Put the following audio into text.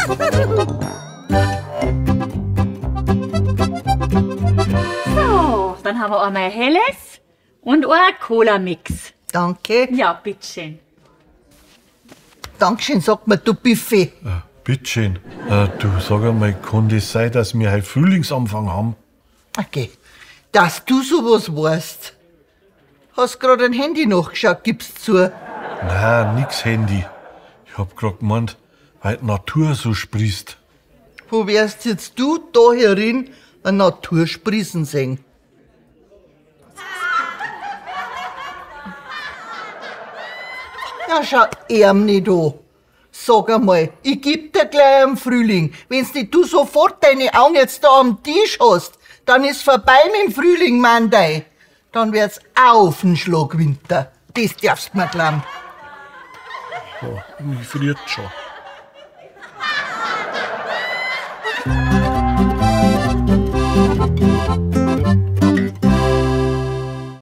So, dann haben wir einmal ein helles und ein Cola-Mix. Danke. Ja, bitteschön. Dankeschön, sagt mir, du Buffet. Bitteschön. Du, sag einmal, kann das sein, dass wir heute Frühlingsanfang haben? Okay, dass du sowas weißt. Hast grad ein Handy nachgeschaut, gibst zu. Nein, nix Handy. Ich hab grad gemeint, weil die Natur so sprießt. Wo wärst jetzt du da herin eine Natur sprießen sehen? Ja, schau erm nicht an. Sag einmal, ich geb dir gleich am Frühling. Wenn's nicht du sofort deine Augen jetzt da am Tisch hast, dann ist vorbei mit dem Frühling, Mandei. Dann wird's auf den Schlag Winter. Das darfst du mir glauben. Ja, mich friert schon.